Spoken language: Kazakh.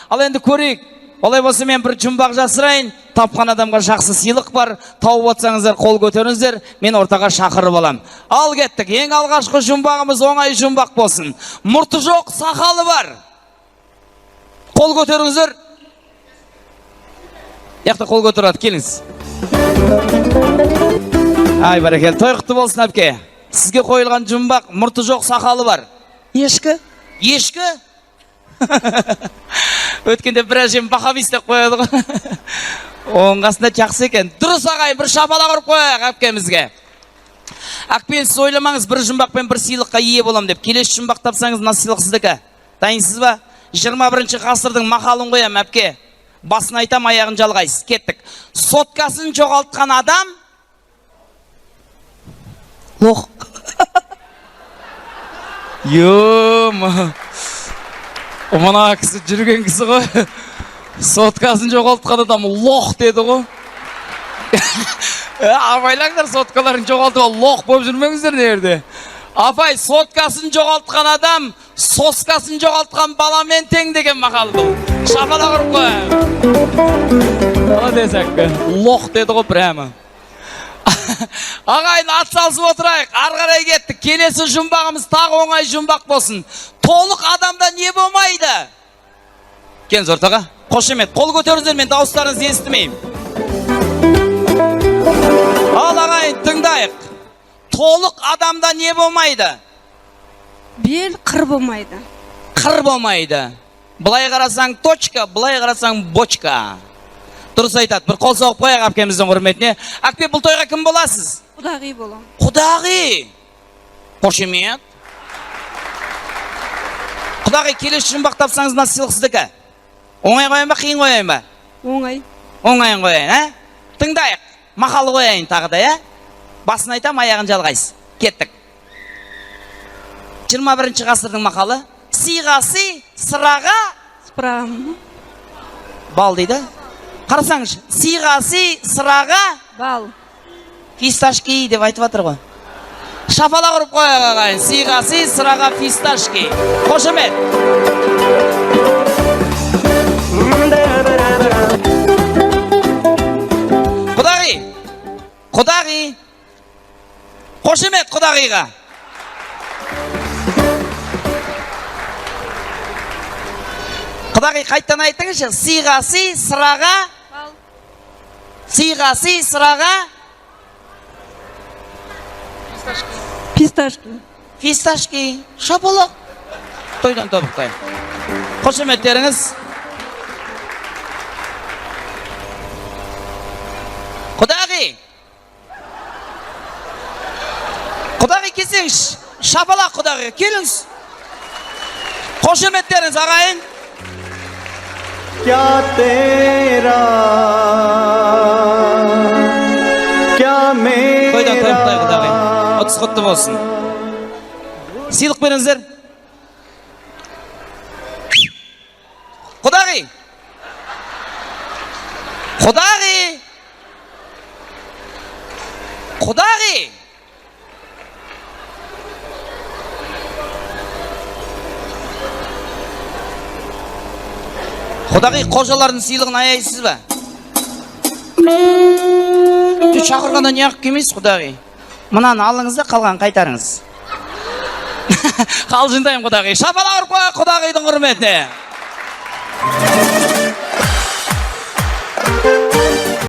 Ал енді көрейік. Олай болса мен бір жұмбақ жасырайын. Тапқан адамға жақсы сыйлық бар. Тауып отырсаңыздар қол көтеріңіздер, мен ортаға шақырып алам. Ал кеттік. Ең алғашқы жұмбағымыз оңай жұмбақ болсын. Мұрты жоқ, сақалы бар. Қол көтеріңіздер. Яқты қол көтереді, келіңіз. Ай, бәрекелді. Той құтты болсын, әпке. Сізге қойылған жұмбақ: мұрты жоқ, сақалы бар. Ешкі. Ешкі? Өткенде бір әжем бақабис деп қояды ғой. Оның қасында жақсы екен. Дұрыс, ағайын, бір шапалақ ұрып қояйық әпкемізге. Әпке, сіз ойламаңыз, бір жұмбақпен бір сыйлыққа ие болам деп. Келесі жұмбақ тапсаңыз, мына сыйлық сіздікі. Дайынсыз ба? 21 ғасырдың мақалын қоямын, әпке. Басын айтам, аяғын жалғайсыз. Кеттік. Соткасын жоғалтқан адам Лох. Ё, мына кісі жүрген кісі ғой. Соткасын жоғалтқан адам лох деді ғой. Абайлаңдар, соткаларын жоғалтып алып лох болып жүрмеңіздер мына жерде. Апай, соткасын жоғалтқан адам соскасын жоғалтқан баламен тең деген мақал бұл. Шапалақ ұрып қояйық. Молодец, әпке. Лох деді ғой прямо. Ағайын, ат салысып отырайық. Ары қарай кеттік. Келесі жұмбағымыз тағы оңай жұмбақ болсын. Толық адамда не болмайды? Келіңіз ортаға. Қошемет, қол көтеріңіздер, мен дауыстарыңызды естімеймін. Ал ағайын, тыңдайық. Толық адамда не болмайды? Бел қыр болмайды. Қыр болмайды. Былай қарасаң точка, былай қарасаң бочка. Дұрыс айтады. Бір қол соғып қояйық әпкеміздің құрметіне. Әпке, бұл тойға кім боласыз? Құдағи боламын. Құдағи. Қошемет. Құдағи, келесі жұмбақ тапсаңыз, мына сыйлық сіздікі. Оңай қояйын ба, қиын қояйын ба? Оңай. Оңайын қояйын, ә? Тыңдайық. Мақал қояйын тағы да, ә? Басын айтам, аяғын жалғайсыз. Кеттік. 21 ғасырдың мақалы. Сыйға сый, сыраға Сыпыра. бал дейді. Қарасаңызшы, сыйға сый, сыраға Бал. фисташки деп айтып жатыр ғой. Шапалақ ұрып қояйық, ағайын. Сыйға сый, сыраға фисташки. Қошемет. Құдағи. Құдағи. Қошемет құдағиға. Құдағи, қайтадан айтыңызшы. Сыйға сый, сыраға Бал. Сыйға сый, сыраға Фисташки. Фисташки. Шапалақ. Тойдан тобықтай. Қошеметтеріңіз. Құдағи. Құдағи, келсеңізші. Шапалақ құдағи. Келіңіз. Қошеметтеріңіз, ағайын. क्या तेरा क्या Тойдан मेरा тобықтай, құдағи. Ұтыс құтты болсын. Сыйлық беріңіздер. Құдағи. Құдағи. Құдағи. Құдағи, қожалардың сыйлығын аяйсыз ба? Жоқ, шақырғанда неғып келмейсіз, құдағи? Мынаны алыңыз да, қалғанын қайтарыңыз. Қалжыңдаймын, құдағи. Шапалақ ұрып қояйық құдағидың құрметіне.